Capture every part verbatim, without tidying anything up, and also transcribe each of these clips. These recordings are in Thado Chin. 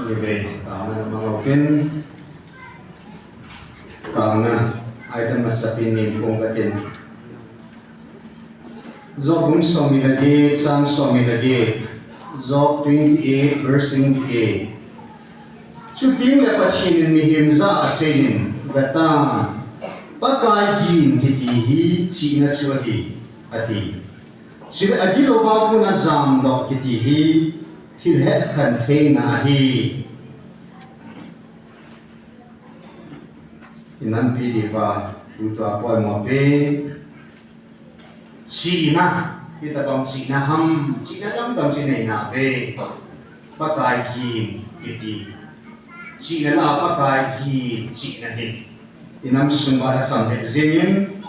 Ni ve, taona na mang utin. Taona, ai ta masapen in pung katin. Job bung som ni le get, chang som ni le get. Job twenty-eight, verse twenty-eight. Chuteng le Pathen in mihem jah a aseiyin, Gata, Pakai gin kiti hi chihna chu ahi, ati. Chule agilouva kona jamdoh kiti hi thil hetkhen theina ahi. Inampi diuva, tutua poimo pen. Chihna, itobang chihna ham, chihna tamtah chu inei nauve. Pakai gin kiti. Chihna lah a Pakai gin chihna hi. Inam sunga lhasam lheh jengin.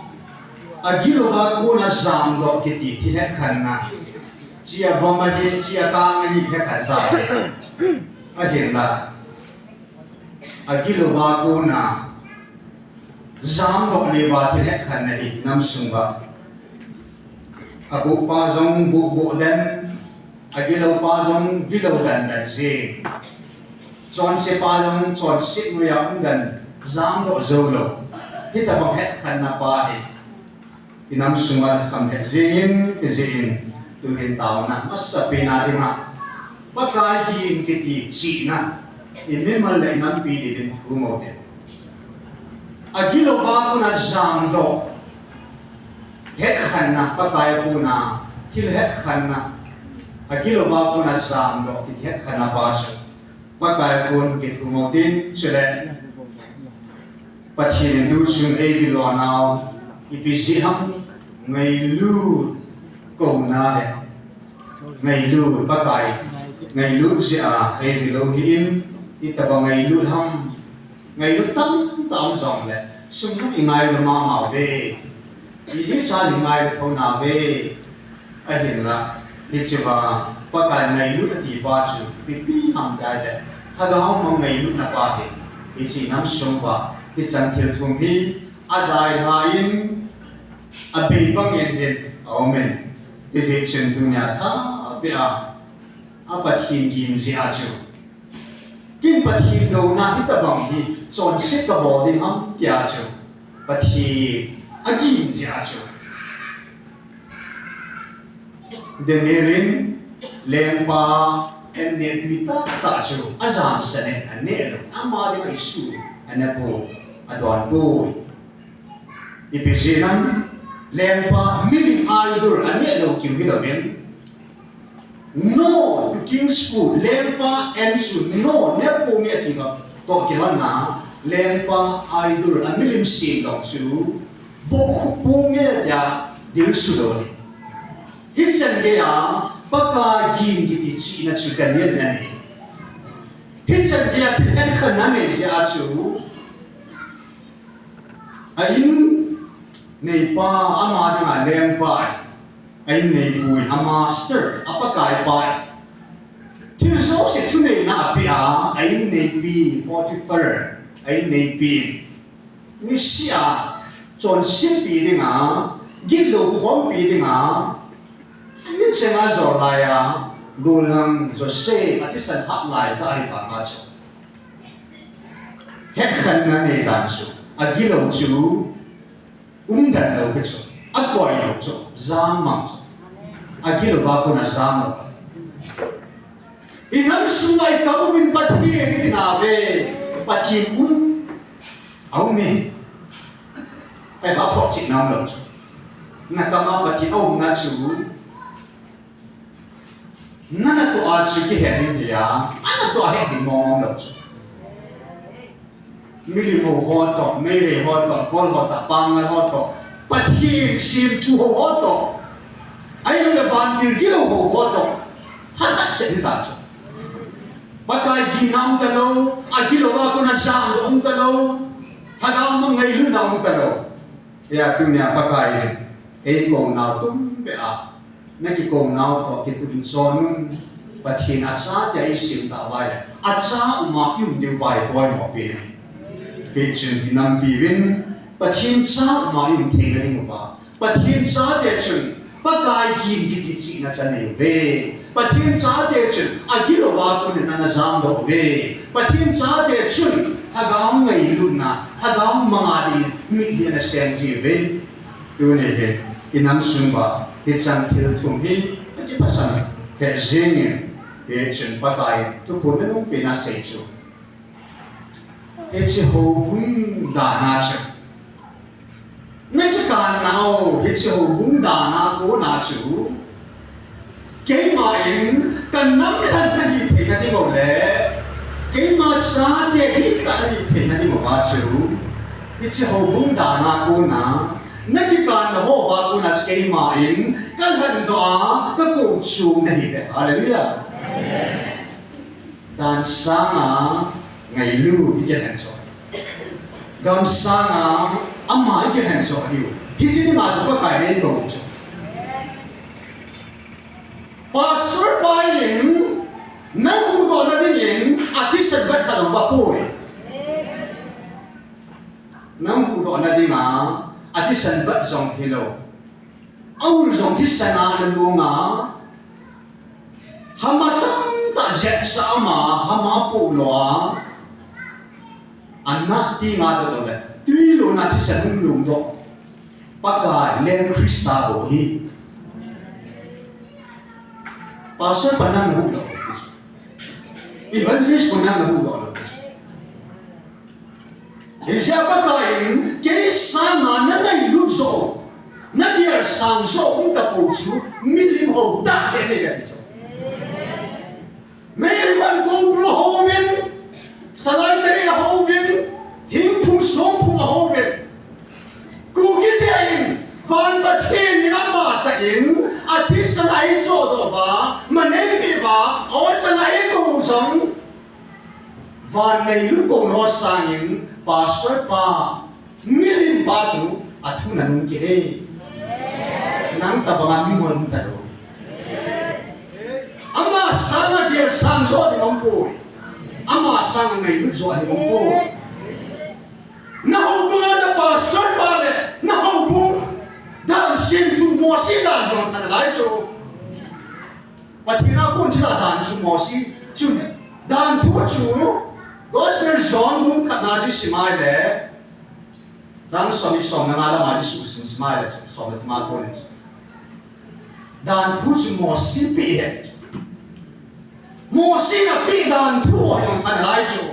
Agilouva kona jamdoh kiti thil hetkhenna. Chia vom ahi, chia kang ahi, hetkhen tauve. Ahinla. Agilouva kona jamdoh le va thil hetkhenna hi inam sunga. Abuhpa jong buhbuh den, agiloupa jong gilou den den jeng. Chonsepa jong chonse noiya um den, jamdoh joulou. Hitobang hetkhenna pa hi. Inam sunga lhasam lheh jengin, hijeh in, tuhin taona masapen a dinga Pakai gin kiti chihna, imimal le inampi diuvin thum ute. Agilouva kona jamdoh, hetkhenna, Pakai kona thil hetkhenna, agilouva kona jamdoh kiti hetkhenna pa chu. Pakai kon kithum utin, chule Pathen in tuchung eivil lona u, ipi jeh ham ngailut kouna hi. Ngailut, Pakai ngailut jeh a eivil u hi in, itobang ngailut ham, ngailut tamtah um jongle, sum ham ingailu mama uve. Ijeh chun ingailu thou nauve. Ahinla, hichea Pakai ngailut ati pa chu ipi ham tile, Lhagao Theng ngailutna pa hi, hiche inam sunga, hichan thil thum hi, adalhan, abei bangin hin, aum in. Hijeh chun tunia thabeh a, a Pathen gin jeh a chu. Ken Pathen louna hitobang hi chonset kabol ding ham tia chu Pathen agin jeh a chu. Daniel in lengpa an neh tui tahtah chu ajamsan e, aneh lou, ama dinga issue aneh poi, adon poi. Ipi jeh ham, lengpa milim idol aneh lou keu hilouvin. No to king's food, lengpa an chu no neh ponge ati toh kilhonna, lengpa idol a milim sen lou chu bohkhup ponge tia dil su lou ahi. Hichan geiya Pakai gin kiti chihna chu Daniel in anei. Hichan geiya thil hetkhenna anei jeh a chu a inneipa, ama dinga lengpa, a inneipu in, a master, a pakaipa, thil jouse thuneina apeh a, a inneipi Potiphar, a inneipi, niseh a chonsetpi dinga, gitlou khompi dinga, ani chenga jol laiya, gollhang Joseph athisan hat lai tah ahi vanga chu. Hetkhenna nei dan chu, agilou chu, umden lou pi chu, akoi lou chu, jam mang chu. Agilouva kona jam lou. Inam sunga ikam uvin Pathen iti nauve, Pathen um, aum e. Ahivang photchetna umlou chu. Nakama Pathen aumna chu, nanatoh a chu kihet ding hia, anatoh a het ding mong umlou chu. Milim ho toh, meilei ho toh, kol ho toh, pangal ho toh, Pathen semthu ho toh, ahilouleh vantil gilou ho toh, tha khat chet hita chu. Pakai ginna um talou, agilouva kona jamdoh um talou, Lhagao Theng ngailutna um talou. Hia tunia Pakai in, eikou nau tumbeh a, nakikou nau toh kituh in chon un, Pathen achatea eisem tah uva ahile, acha uma i um diu uva ipoimo pen ahi. Hichun inampi uvin, Pathen cha uma i um theina ding uva, Pathen chate chun, Pakai gim kiti chihna chu anei uve. Pathen chate chun agilouva kona ana jamdoh uve. Pathen chate chun lhagao ngailutna, lhagao manga dingin mitlhi ana seng ji uve. Tuni hi inam sunguva hicheng thil thum hi akiphatsah het jingin, hichun Pakai thuphon nanung pena sei chu, hiche houbung dana chu, nakikan nau hiche houbung dana kona chu, keima in kanam lhan nahi theina diu le keima chate hinkho nahi theina diuva chu, hiche houbung dana kona, nakikan nau houva kona chu keima in kalhandoh a kakou chu nahiuve. Hallelujah. Dan sanga ngailu ikilhen chu, gam sanga ama ikilhen chu diu. Hiche dinga chu Pakai in eikou chu. Pastor pa in nahuhdoh nadingin athisan bat khat jong apoi. Nahuhdoh nadinga athisan bat jong hilou, aul jong thisan a ana nunga, hama tamtah jetsah ama, hama apoh lou a, ana tinga doh lou le, twi lona thisan hung lungdoh, Pakai leng Christa bou hi. Pastor pa nang nahuhdoh lou, evangelist pa nang nahuhdoh lou. Hichea Pakai in kei sanga nangailut joh, nadeisang joh umtapou chu milim hou tah beh nei ahi chu. Meilhon Cobra houvin, Salai Tarin ahouvin, thingphung songphung ahouvin, Kukite in van Pathen in amatah in athisan a eichohdoh uva, man eipeh uva, aw chana eikou jong, van ngailut kou lou sangin, pastor pa, milim pa chu athu nanung kit e. Nang tabanga mimol um talou. Ama sanga deisang joh ding umpoi. Ama sanga ngailut joh ding umpoi. Nahoubunga na pastor pa le nahoubung dan semthu Mosi dan jong analai chu. Pathen a kon chila dan chu Mosi chun, dan thu chu Gospel John bung khatna chu simai le, chang som ni som le nga lama chu sim, simai le, som le nga kon chu. Dan thu chu Mosi peh ahi. Mosi napeh dan thu ahi analai chu.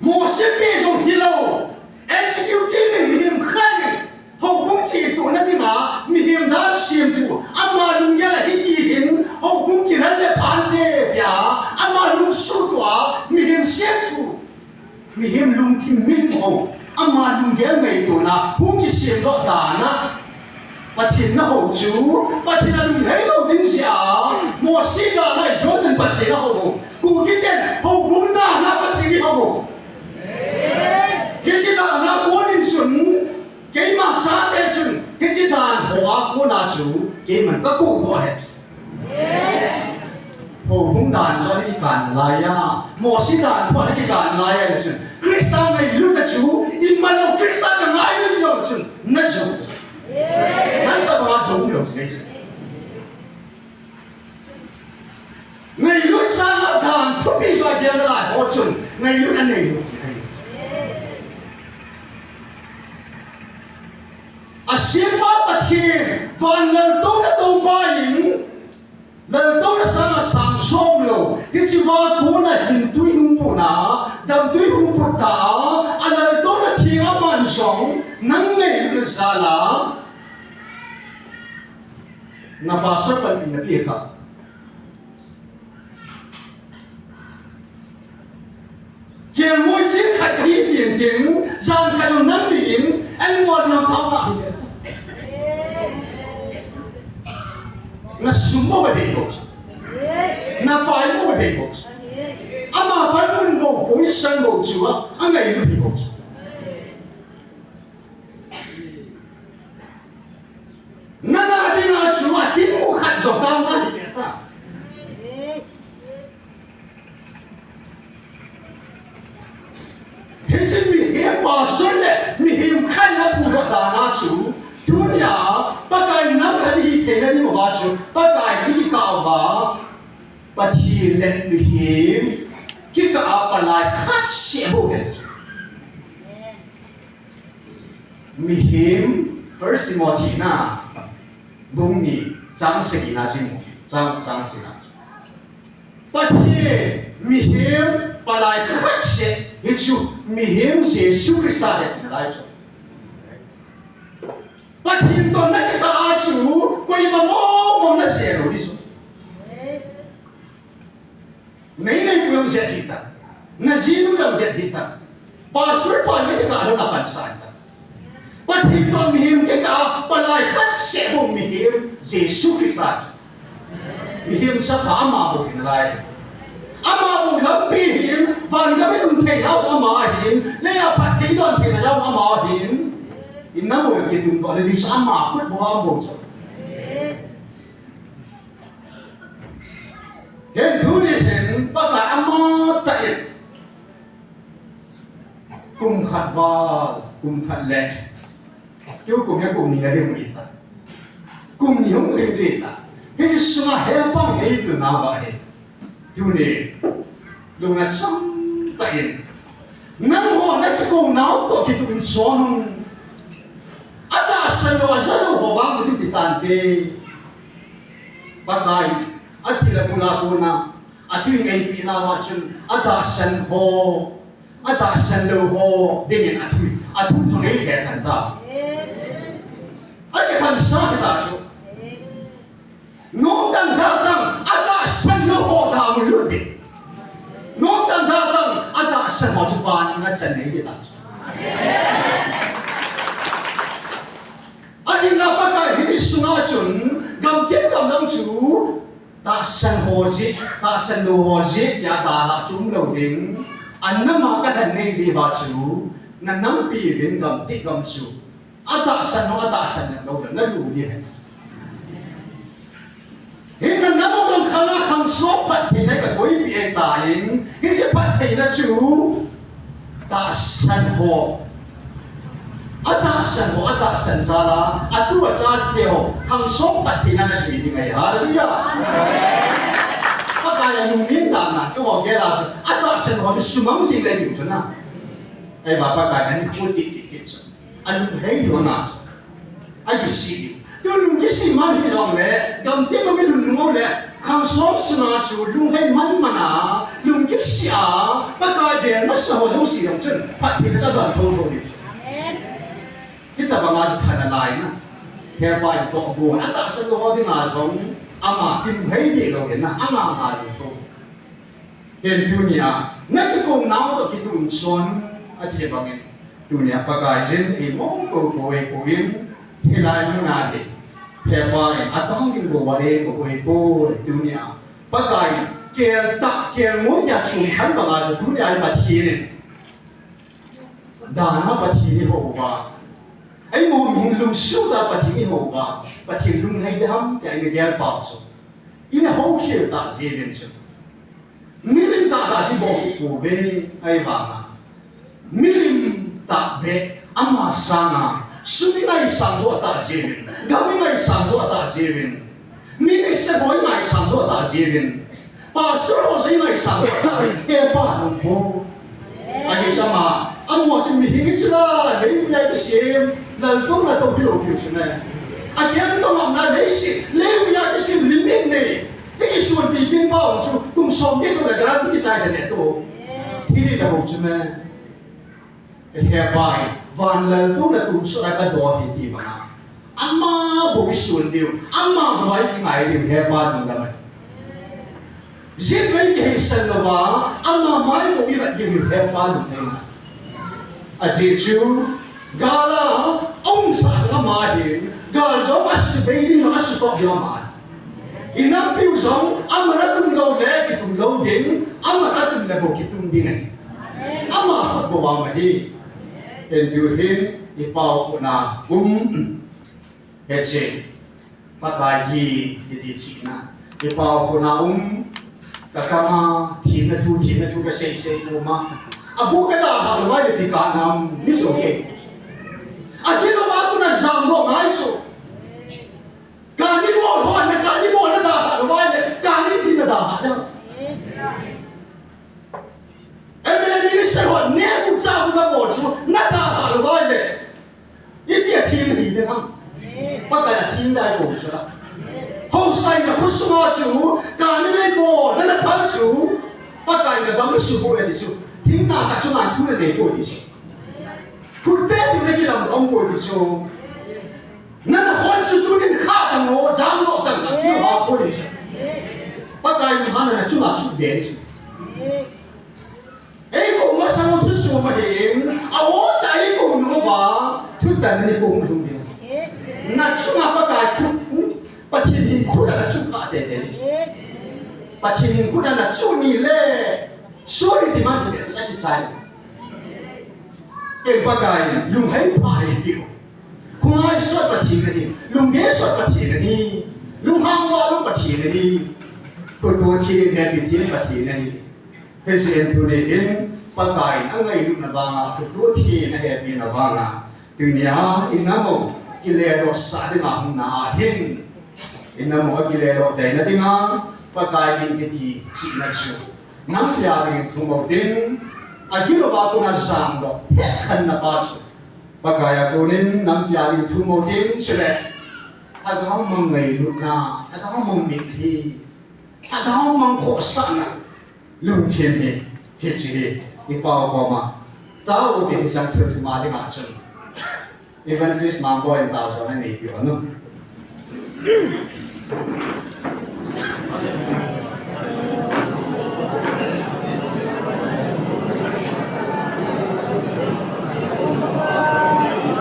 Mosi peh jong hilou, executive in, mihem khat in, houbung chingtona dinga mihem dan semthu, ama lunggel a hiti hin houbung kiral le phante tia, ama lungsuhtoh a mihem semthu, mihem lungthim milim ho, ama lunggel ngaitona hung kisemdoh dan a Pathen nahou chu, Pathen alunglhai lou ding jeh a, Mosi dan a Israel ten Pathen ahou u, Kukiten houbung dan a Pathen ihou u. Hiche dan a konin chun, keima chate chun, hiche dan hoa kona chu, keiman kakou doh ahi. Houbung dan chu ana kikan nalai a, Mosi dan thu ana kikan nalai a chun, Christa ngailutna chu iman lou, Christa kangailut lou chun najou. Nang tabanga jou lou chu nei chu. Ngailut sanga dan thupi joh a gel nalai ho chun ngailut anei lou ti ahi. Asempa Pathen, van laltouna toupa in, laltouna sanga sang som lou, hiche va kona hintwi hung putna, damtwi hung put ta, alaltouna theng aman jong, nang ngailutna jal a, na pastor panpi napeh kha. Kelngoi jing khat kahi tin tin, jan khat nang ni in, an ngol nang thau ta hi. Na sum bou dei bou. Na pai bou dei bou. Ama pan mun bou, position bou chu a, angailut bou. Nana dinga chu atinmu khat jong kang ahi ta. Hiche mihem pastor le mihem khat na pudoh dan a chu, tunia Pakai nam khat hi theina Pakai kikah uva, Pathen le mihem kikah a palai khat seh bou ahi. Mihem, First Timothy na, bung ni, chang sagi na chu, chang, chang sagi na. Pathen, mihem, palai khat seh, hichu, mihem Jesu Christa ahi, palai chu. Pathen toh nakikah a chu, koima mong mong najeh lou ding chu. Nei nei pu jong jeh hih tan. Najinu jong jeh hih tan. Pastor pa nakikah a napansa hih tan. Pathen toh mihem kikah a palai khat seh bou mihem Jesu Christa. Mihem sapa ama bou hinalai. Ama bou lampi hin, van gam in um theina ama ahin, leiya phatthei don theina ama ahin. Inam u kitum toh le ding sa ama khut bou a bou chu. Hin tuni hin Pakai amatah in kum khat val, kum khat le, tukum hi kum ni na ding u ahitai. Kum ni hung ding u ahitai. Hiche sunga Hepa in eipeh nau ahi. Tuni, lungna chang tah in, nangho nakikou nau toh kituh in chon un. Atahsan lou, aja lou ho vang kituh ti tante. Pakai, athil a bul a kona, athu eipeh nauva chun, atahsan ho, atahsan lou ho dingin athu, athu thang eihil tan ta. Akikhansa kita chu. Nomtang datang, atahsan lou ho dam lut ding. Nomtang datang, atahsan ho chu van in achan nei ding ta chu. Ahinla Pakai hi sunga chun, gam tin gam dang chu, tahsan ho jeh, tahsan lou ho jeh, tia dalha chu um lou ding. Anam a kahin nei jeh uva chu, na nampi uvin gam tin gam chu. Atahsan ho, atahsan lou ho, na lu ding ahi. Hinla na mo jong khang a khang som phattheina kakoipeh ahitai, hiche phattheina chu tahsan ho. Atahsan ho, atahsan jal a, atu achate ho, khang som phattheina najui ding ahi. Hallelujah. Pakai a lungnem dan a, chu ho gel a, atahsan ho, sumang jing le ding chu na. Ahivang Pakai in anikho titi kit chu. Alunghei diu ana chu. Akisih diu. Tu lungkisih man hijongle, gam tin gam in lungnom le, khang som sunga chu lunghei man man a, lungkisih a, Pakai bel masa ho jouse jong chun, phattheina chu adon thotho diu chu. Hitabang a chu phat nalai na. Hepa in toh gon, atahsan lou ho dinga jong, ama kilunghei deh lou hin na, anga nga jong tho. Hin tunia, nakikou nau toh kituh in chon un, ati bangin. Tunia Pakai jin eimo ko ko eipon, hilai muna hi. Hepa in atang ding bou a eipon, tunia. Pakai, kel tah, kel ngoi nia chun khan banga chu tunia hi Pathen in. Dana Pathen ihou uva. Eimo min lungsuh a Pathen ihou uva. Pathen lunghei ding ham, tia ina gel pau chu. Ina houkhel tah jeh uvin chu. Milim tah tah hi bol pouve, ahivanga. Milim tah beh, ama sanga, sum ingaisang joh tah jeh uvin, gam ingaisang joh tah jeh uvin, minister ho ingaisang joh tah jeh uvin, pastor ho jong ingaisang joh tah, Hepa nung bou. Ahi chu ama, amaho chu mihem chu la, lei uia kisem, laltouna tou hilou piu chu ne. Akeng tong amna leiset, lei uia kisem limit nei. Hiti sunpi pin pau chu kum som ni tu le guarantee kichai ta ne tu. Thil hi tabou chu me. Hepa in van laltouna tonsot a kadou hi ti banga. Ama bou isun diu, ama bou ikingai diu Hepa ding lam ahi. Jin lei kiheisan louva, ama mai bou ivet diu Hepa ding lam ahi. Ajeh chu, gal a, aumsah jong ama ahin, gal jong asubei ding, asutoh ding ama ahi. Inampiu jong, aman atum lou le, kitum lou ding, aman atum le bou kitum ding ahi. Ama khut bou vang ahi. Hin tuhin, ipao kona um, hiche. Pakai hi, hiti chihna. Ipao kona um, kakam a, thina thu, thina thu kasei sei uma. Abu kadalha lou vai le pi kanam, mi so ke. Akilou a kona jam lou ngai so. Kani bol ho, na kani bol na dalha lou vai le, kani ti na dalha na. M L A minister ho, ne u cha u na bol chu, na dalha lou vai le. Iti a thim hi de ham. Pakai a thim dai ko chu la. Ho sai na khu sunga chu, kani le bol na na phal chu. Pakai na dam su ko le ti chu. Thim na ka chu na thu na de ko ti chu. Khut te tu na kilam om ko ti chu. Nana hon chu tunin kha tang o, jam doh tang a, kilo ha pon in chu. Pakai in hana na chunga chu be ni chu. Ei ko masang u thu chu ma hin, a o ta ei ko nu ba, thu ta ni ko nu ni. Na chunga Pakai khu, hmm? Pathen hin khu na chu kha te te ni. Pathen hin khu na chu ni le, sorry ti ma ni te cha ki chai. Ken Pakai, lunghei pha ei pi o. Khungai sot Pathen ahi, lunggel sot Pathen ahi, lunghang vah lou Pathen ahi, khutu theng hepi theng Pathen ahi. Hiche in tuni hin Pakai in angailutna vanga khutu theng ahepina vanga tunia inam u kiledoh sah dinga hung na ahin, inam u akiledoh theina dinga Pakai in kiti chihna chu nampi a dingin thum u tin, agil uva kona jamdoh hekhenna pa chu Pakai a konin nampi a ding thum u tin chule, lhagao mang ngailutna, lhagao mang mitlhi, lhagao mang khohsahna, lungthim hi, hiche hi, i pao koma, tao u tin hi sang thil thum a dinga chun. Evangelist Mangboi in tao jona neipi u nu.